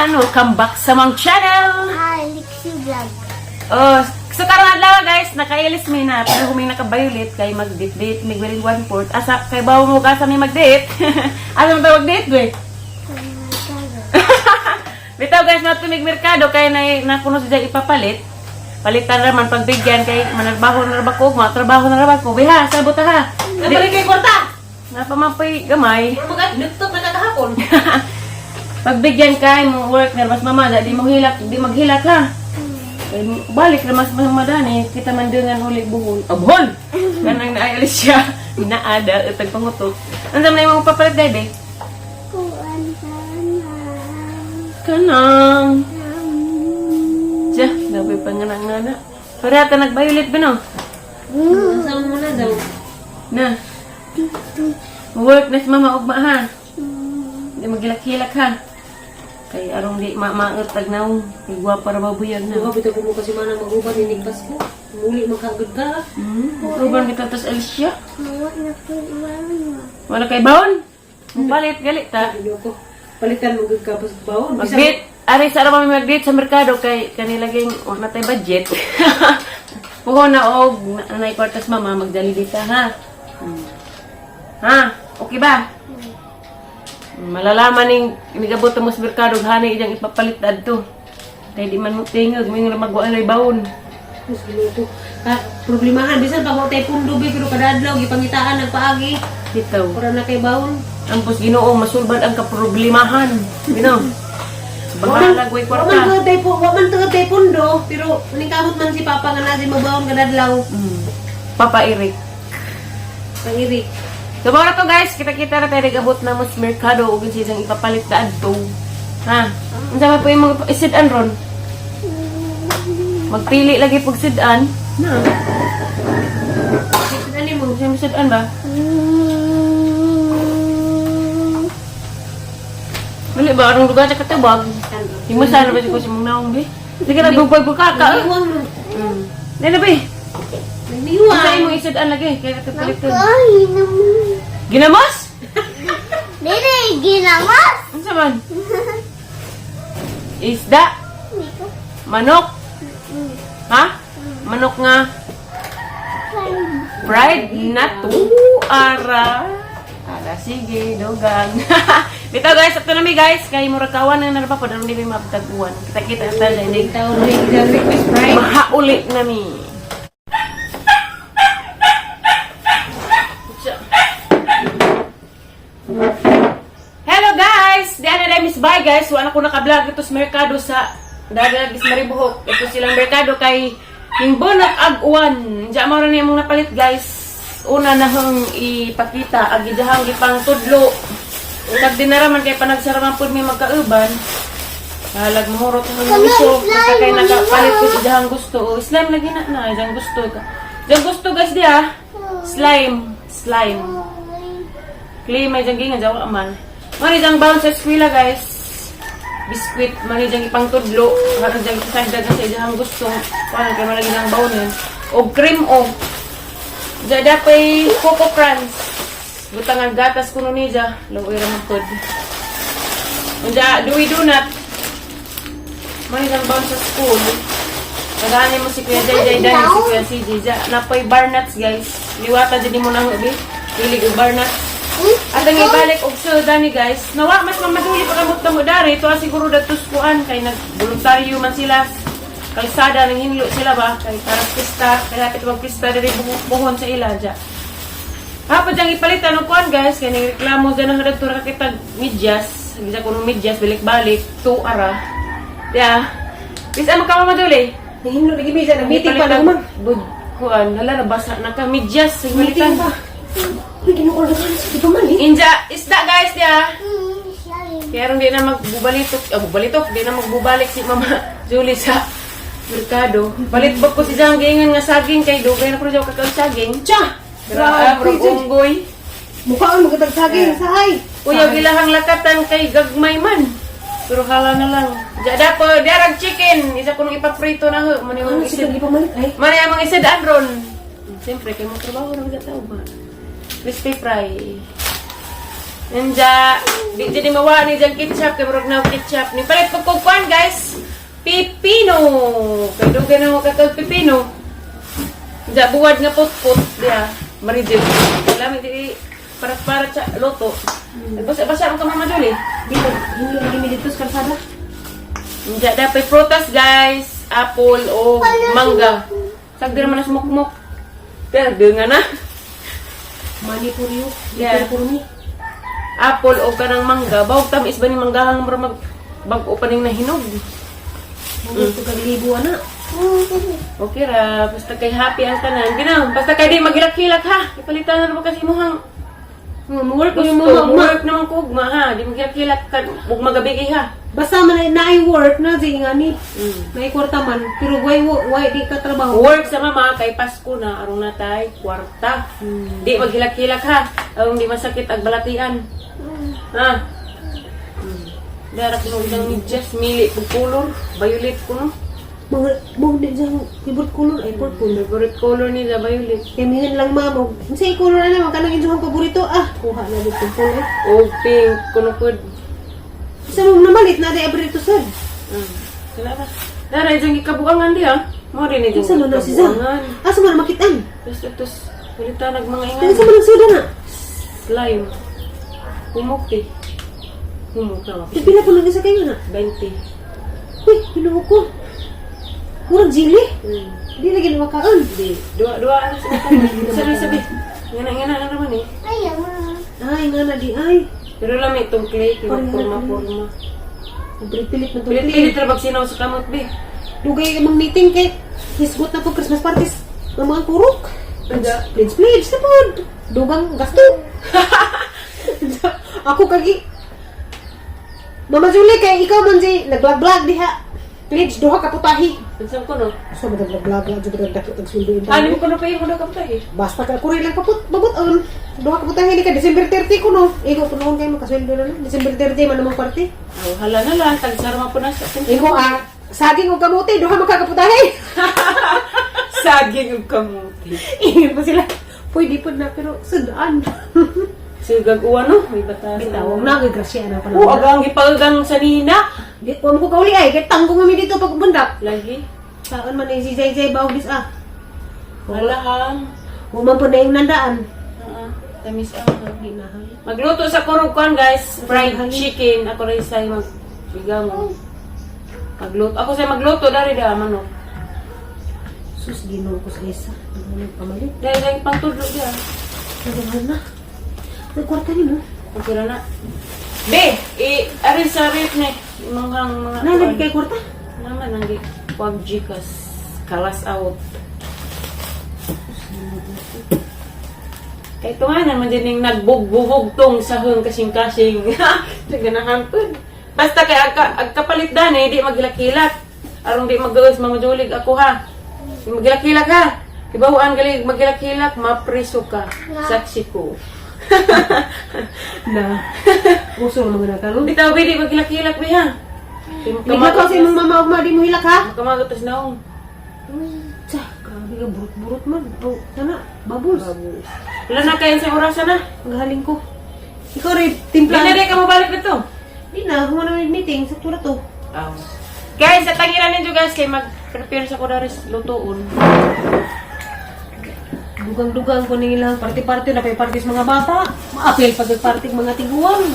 And welcome back sa among channel. Hi, Lixie Vlog. Oh, so karon adlaw, guys, nakailis mi na pero kumi naka-violet kay mag-date date mig wearing 1/4. Asa kay bawo mo ka sa mi mag-date? Asa mo tawag date, be? Bitaw, guys, natumig merkado kay na nakuno siya ipapalit. Palitan raman pagbigyan kay manarbaho na ra ba ko, matrabaho na ra ba ko. Beha, sabot ha. Nabalik kay kwarta. Napamapoy gamay. Mga nagtot na kahapon. Pagbigyan kay mo work na mas mama, di mo hilak, di maghilak ha. Kay balik na mas mama dani, kita man dungan uli buhol. Oh, buhol. Kanang naay Alicia, inaada utag pangutok. Unsa man imong papalit dai, be? Kuan sana. Kanang. Siya, dapat panganang na. Pero ata nag-violet ba no? Saan mo na daw? Na. Work na si mama ugma ha. Di maghilak-hilak ha. Kay arong di maangat naong. Kay gwapa ra babuyag na. Mga bitaw ko mo kasi mana maguban ni Pasko. Muli magkagod ka. Uban kita tas Alicia. Mawa na ko mama. Wala kay baon. Palit gali ta. Ayoko. Palitan mo gud ka pas baon. Mag-date. Ari sa araw mag-date sa merkado kay kanila ging wa na tay budget. Puho na og nanay kwartas mama magdali ta ha. Ha? Okay ba? Malalaman ning nigabot mo sa merkado hanay iyang ipapalit adto. Kay di man mo tingog, may nga magwa ay baon. Mas ginoo ko. Ka problemahan bisan pag wa tay pundo be pero kada adlaw gipangitaan nagpaagi. Bitaw. Ora na kay baon. Ampos Ginoo masulbad ang kaproblemahan. Gino. Bahala gway Wa man kwarta. gud tay po, wa man tungod tay pundo pero ningkamot man si Papa nga nasi mabaon kada adlaw. Papa Eric. Pangiri. So, mao na to, guys, kita-kita na tayo nag-abot na mas merkado ug sa isang ipapalit na adto. Ha? Unsa man po yung mga isidan ron? Magpili lagi pag sidan. Na. Ano mo? Unsa mo sidan ba? Dili ba arong lugar sa katubag? Himo sana ba ko sa mong naong bi? Sige na bugpay bukaka. Nagniwang mo. Dili bi. Nagniwang. Unsa imong isidan lagi kay ato paliton. Ay, naman. Ginamos? Dili, ginamas. Unsa man? Isda, manok. Ha? Manok nga fried na to ara. Ara sige, dugang. Bitaw, guys, ato na mi, guys, kay murag kawan na narpa pa di mi maptaguan. Kita-kita ta sa hindi Tao na yung request right? mahauli na mi. Hello, guys! Di ana na miss bye, guys. Wala ko naka-vlog ito sa merkado sa Dadag is Maribuhok. Ito silang merkado kay ning bunot ag uwan. Diya mo ra niya mong napalit, guys. Una na hang ipakita ag idahang gipang tudlo. Kag dinaraman kay panagsaraman pud mi magkauban. Halag mahurot ang mga miso. Basta kay nakapalit ko sa idahang gusto. O, slime lagi na na. Idahang gusto. Idahang gusto, guys, di ah. Slime. Slime. Clay may diyang gingan, jawa man. Mari diyang bounce sa eskwela, guys. Biskwit, mari diyang ipang tudlo. Mari diyang isagdag sa idahang gusto. Paano kay malagi diyang baon yun. O cream o. Diya dapay Coco Crunch. Butangan gatas kuno niya. Lawoy ra man pod. Unja, duwi donut. Mari diyang bounce sa school. Kagani mo si Kuya Jay Jay Dani, si Kuya CJ. Diya, napoy bar nuts, guys. Liwata dyan mo na hubi. Hilig og bar nuts. At ang ibalik og sa dani, guys. Nawa mas mamaduli pa kamot na mo dari. Ito ah, siguro datos kuan kay nagboluntaryo man sila. Kalsada nang hinlo sila ba kay para sa pista, kay hapit mag pista diri buhon sa ila dya. Hapon diyang ipalitan og kuan, guys, kay nagreklamo dyan ang redaktor kakitag medyas. Gisa ko nung medyas balik-balik tu ara. Ya. Bisa mo ka mamaduli. Nahinlo lagi bisa na meeting pa na man. Bud kuan, hala nabasa na ka medyas Meeting ipalitan. pa. Uy, ginoo ko na sa di pa man eh. Inja, isda, guys, ya. Slime. Kaya ron di na magbubalitok, ah, bubalitok, di na magbubalik si Mama Julie sa merkado. Balitbog ko si Jang giingon nga saging kay dugay na ko siya kakaon saging. Tsa! Grabe, murag unggoy. Mukha ang magkatag saging sahay. Kuya, gilahang lakatan kay gagmay man. Pero hala na lang. Diya dapo, diarag chicken. Isa ko nung ipaprito na ho. Mani Ano mga siya isid. gipamalit ay? Mani ang mga isid ron. Siyempre, kay mga trabaho na magkatao ba? Crispy fry. Nanja, di dyan ni mawa ni dyan ketchup, kay murag na ketchup. Ni palit pagkugkuan, guys. Pipino. Kay dugay na mo kakag pipino. Nja, buwad nga putput. Diya, marijig. Lami di parat-parat sa loto. Basa-basa mo ka, Mama Julie. Di ba, hindi lagi mi dito sa kalsada. Nja, dapat prutas, guys. Apple o mangga. Sagdi naman na sumukmok. Pero, nga na. Money for you. Yeah. Little for me. Apple o kanang mangga. Bawag tamis ba ni manggahang mura mag bag-o pa ning nahinog. Mga mm. kag libo ana. Okay ra, basta kay happy ang tanan. Ginaw, basta kay di maghilak-hilak ha. Ipalitan na ba kasi imuhang Work gusto, mo mo ma. work naman ko ugma ha. Di maghilak-hilak ka ug magabigi ha. Basta man na ay work na di nga ni. May kwarta man pero why di ka trabaho. Work sa mama kay Pasko na arong natay kwarta. Di maghilak-hilak ha. Arong di masakit ang balatian. Ha. Dara kuno isang medyas mili pug color, violet kuno. Mga mo di dyan favorite color ay purple. Favorite color nila violet. Kay mihin lang ma'am og unsay color ana man kanang inyong paborito ah kuha na di purple eh. O pink kuno pud. Sa mong namalit na di abrito sir. Sila ba? Dara dyan gikabuangan di ha. Mo rin ni Unsa man na si Zan? gikabuangan. Asa man makitaan? Tapos tapos palitan nag mga Unsa ingan. man ang suda na? Slime. Humok eh. Humok na. Pila po lang isa kayo na. 20. Uy, hinuho ko. Murag jili. Di lagi na makaon. Di. Dua dua ano sa sabi sabi. Ngana ngana na naman eh. Ayaw ma. Ay, nga na di ay. Pero lang itong clay kay forma forma. Pilit-pilit man Pilit pilit ra sinaw sa kamot be. Dugay amang meeting kay hisgot na po Christmas parties ng mga kurok. Ada. Pledge, pledge na po. Dugang gasto. Ako kagi. Mama Julie, kay ikaw man si naglag-vlog diha. Pledge, duha ka putahi. Unsa ko no? So, maglag-vlog lang, jud nagdakot ang sweldo yun. Ano mo kuno pa yung kuno kaptay eh. Basta ka, kuri lang kaput, babuton. Duha ka putahi ni ka, December 30 ko no. Igo, punoon kayo makasweldo na lang. December 30 man namang party. Oh, hala na lang tagsarma po na sa Igo, ah, saging o kamote, duha makakaputahi. Saging ug kamote. Ingin pa sila. Pwede po na, pero sudaan. Sigag uwan no, may batas. Bitaw, na, grasya na pala. Oo, agang gipagang sa nina. Di, huwag mo ko kauli ay, kaya tanggong kami dito pag bundak. Lagi. Saan man ay si Zay Zay Baugis ah. Alahang. Huwag man po na yung nandaan. Oo, tamis ang. Ginahan. Magluto sa kurugkan, guys. Fried chicken. Ako rin sa mag bigamo. Magluto. Ako sa magluto dari da manok. Sus, ginoo ko sa isa. Ano pamalit? Dahil lang pangtudlo diya. Nagawal na. Nagkwarta ni mo. Okay ra na. Be, i arin sa rep ni imanghang mga Na, lagi kay kwarta. Naman ang gi wag gikas kalas out. Kay tunganan man din ning nagbugbubugtong sa hung kasing-kasing. Naganahan pud. Basta kay agka, agkapalit dan eh, di maghilak-hilak. Aron di magaos mamajulig ako ha. Di maghilak-hilak ha. Kibahuan gali maghilak-hilak, mapriso ka. Saksi ko. Na. Uso ang mga nakalong. Bitaw be, di maghilak-hilak be ha. Di Hindi ka sa imong mama ugma, di mo hilak ha? Makamagot tas naong. Tsa, grabe ka, burot-burot man. Oh, sana, bubbles. Wala na kayo sa orasan na. Ang galing ko. Ikaw rin, timpla. Hindi na rin ka mabalik nito. Di na, huwag na meeting. Sakto na to. Oh. Guys, at tangiran ninyo guys kay mag-prepare sa kudaris lutuon. Dugang-dugang ko nilang party-party na pay party sa mga bata. Maapil pag party mga tiguan.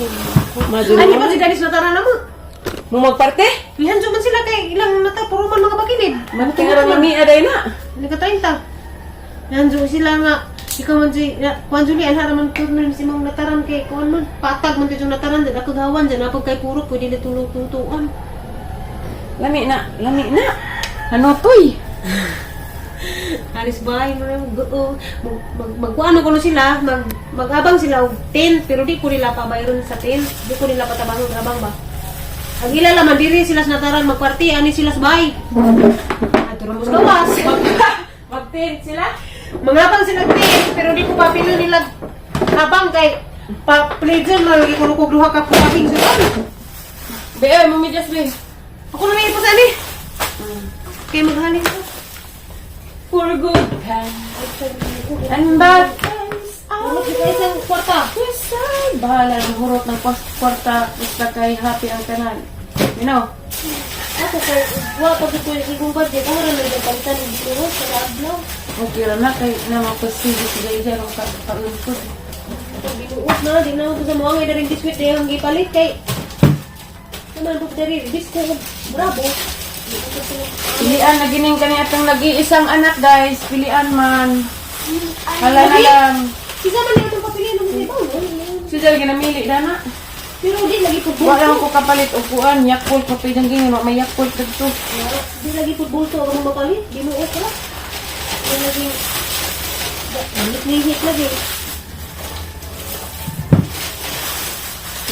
Maduro. Ay, di ba si Danis natara na mo? Mo magparte? Pihan man sila kay ilang nata, puro man mga bakilid. Tingnan na mi aday na. Hindi ka 30. Nandiyo sila nga. Ikaw man si, kuan Julie, anha raman ko man si mong nataran kay kuan man. Patag man yung nataran, dyan ako gawan, dyan ako kay puro, pwede na tulog-tutuan. Lami na, lami na. Ano toy? Alis bahay mo na mag, mag, magkuano ko no sila, mag, mag-abang sila og 10, pero di ko nila pabayron sa 10. Di ko nila patabangon abang ba. Ang ila laman diri sila sa nataran magparty, ani sila sa bahay. Ato ra mo sa gawas. Mag-tent sila? Mangabang sila og 10, pero di ko papilo nila abang kay pa pledge man lagi ko kog duha ka putahing sila. Be, ay, mamidyas be. Ako na may ipos ani. Kay maghaling ko. For good times and bad times. Ano kita isang kwarta? Yes, I Bahala ang hurot ng kwarta basta kay happy ang tanan. You know? Ako kay wa pa gud ko igong budget, amo ra lang palitan og binuot sa adlaw. Okay ra na kay na mapasige si Jay ang pag-ungkod. Ang binuot na di na ako sa mga ngay daring biskwit dayang gipalit kay naman ko diri bisko og bravo. Pilian na gining kani atong nag-iisang anak, guys. Pilian man. Hala na lang. Kisa man niya itong papilian ng mga ibaw, no? Si Jay ginamili na. Pero di lagi po Wa bulto. lang ko kapalit upuan, Yakult pa pidang gingin, wa may Yakult dagto. Di lagi po bulto ang mga mapalit. Binuot ka. Di lagi. Lihit lagi.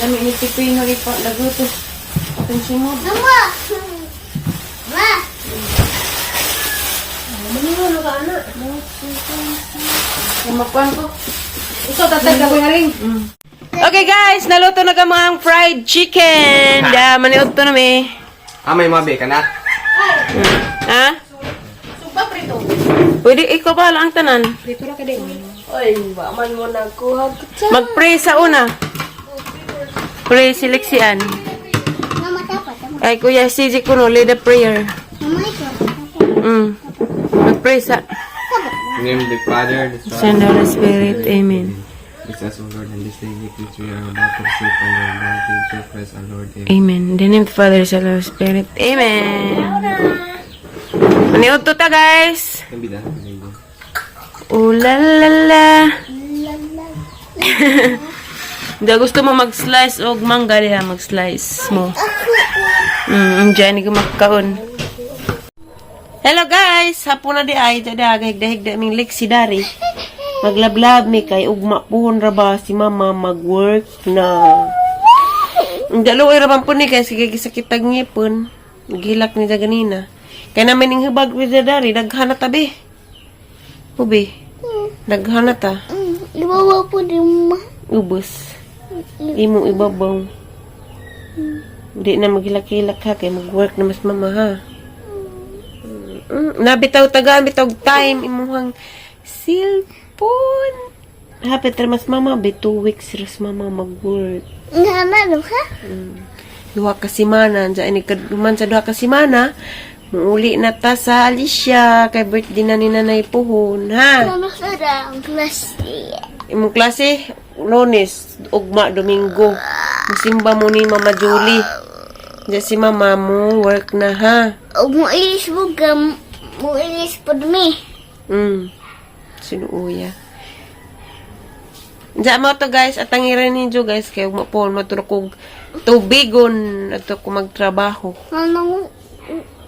Lami ni Pipino ipa laguto. Atong simod. Mama! Ma! Maningon ka, anak. Kumakuan ko. Ikaw, tatay ka ko haring. Okay guys, naluto na ka mga fried chicken. Da, maniod to na mi. Ah, may mabi ka na? Ha? Sugba, prito. Pwede ikaw pa ang tanan. Prito ra ka din. Ay, wa man mo nagkuha. Mag-pray sa una. Pray sileksian. Mama, dapat. Mama, Ay Kuya CJ kuno lead the prayer. Mama, ikaw. Mag-pray sa In the name of the Father, the Son, Son, the Holy Spirit. Amen. Bless us, O Lord, and this day gift which we are about to receive from your bounty through Christ our Lord. Amen. Amen. In the name of the Father, Son, and Holy Spirit. Amen. Maniod to ta guys. Ang bida, ang Oh la la la. La, la. Hindi gusto mo mag-slice og mangga diha, mag-slice mo. Diyan ni ko magkaon. Hello guys, hapon na di ay dada higda-higda ming liksi dari. Maglablab mi kay ugma puhon ra ba si mama mag-work na. Ang dalo ay ra man po ni kay sige gisakit tag ngipon. Gilak ni ganina. Kay namin ning hubag wi dari daghan na tabi. Ubi. Daghan na ta. Ibawa po din, ma. Ubos. Imo ibabaw. Hindi na maghilak-hilak ha, kay mag-work na mas mama ha. Nabitaw tagaan, bitaw time, imuhang cellphone. Hapit ra mas mama, be 2 weeks ras mama mag-work. Nga na, no, ha? 2 ka semana, diyan ni man sa 2 ka semana, muuli na ta sa Alicia, kay birthday na ni Nanay Puhon, ha? Mama, sa ang klase. Imong klase, Lunes, ugma, Domingo. Musimba mo ni Mama Julie. Diyan si Mama mo, work na ha. O, muilis mo ka, muilis po mi. Sinuuya. Diyan mo to guys, at ang ira ninyo guys, kay ugma po, matulog kog tubigon, at ko magtrabaho. Mama,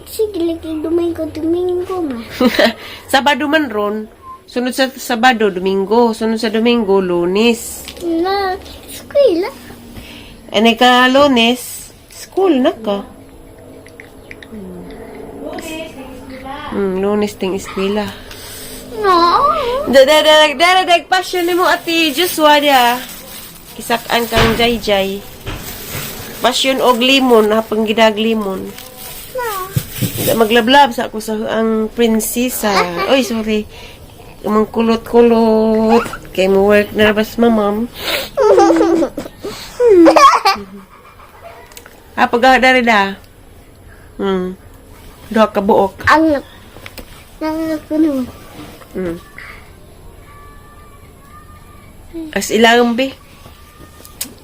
sige, lagi Domingo, Domingo, ma. Sabado man ron, sunod sa Sabado, Domingo, sunod sa Domingo, Lunes. Na, eskwela. Ane ka Lunes, school na ka. Lunes ting eskwela. No. Dadadag dadadag passion nimo Ate Joshua dia. Kisak-an kang jay-jay. Passion og limon, hapang gidag limon. No. Da maglablab sa ako sa ang prinsesa. Oy, sorry. Umang kulot-kulot. Kay mo work na rabas mamam. Ah, pag dari da. Duha ka buok. Ang, nang ko no. As ilang be.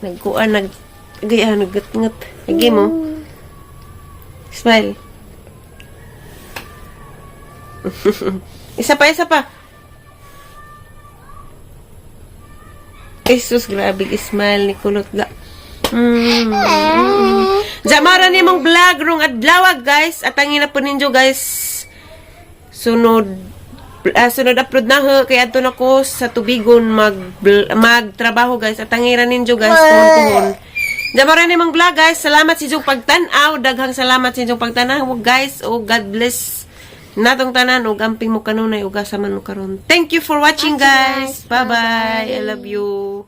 Nagkuan nag gaya naggatngat. Agi mo. Smile. Isa pa, isa pa. Jesus, grabe smile ni Kulot ga. Jamara ni mong vlog rong adlaw guys. At ang ina po ninyo guys. Sunod upload na ho kay adto na ko sa tubigon magtrabaho guys. At ang ira ninyo guys tuhon-tuhon. Jamara ni mong vlog guys. Salamat sa inyong pagtan-aw. Daghang salamat sa inyong pagtan-aw guys. O God bless natong tanan ug amping mo kanunay ug asa man mo karon. Thank you for watching guys. Bye bye. I love you.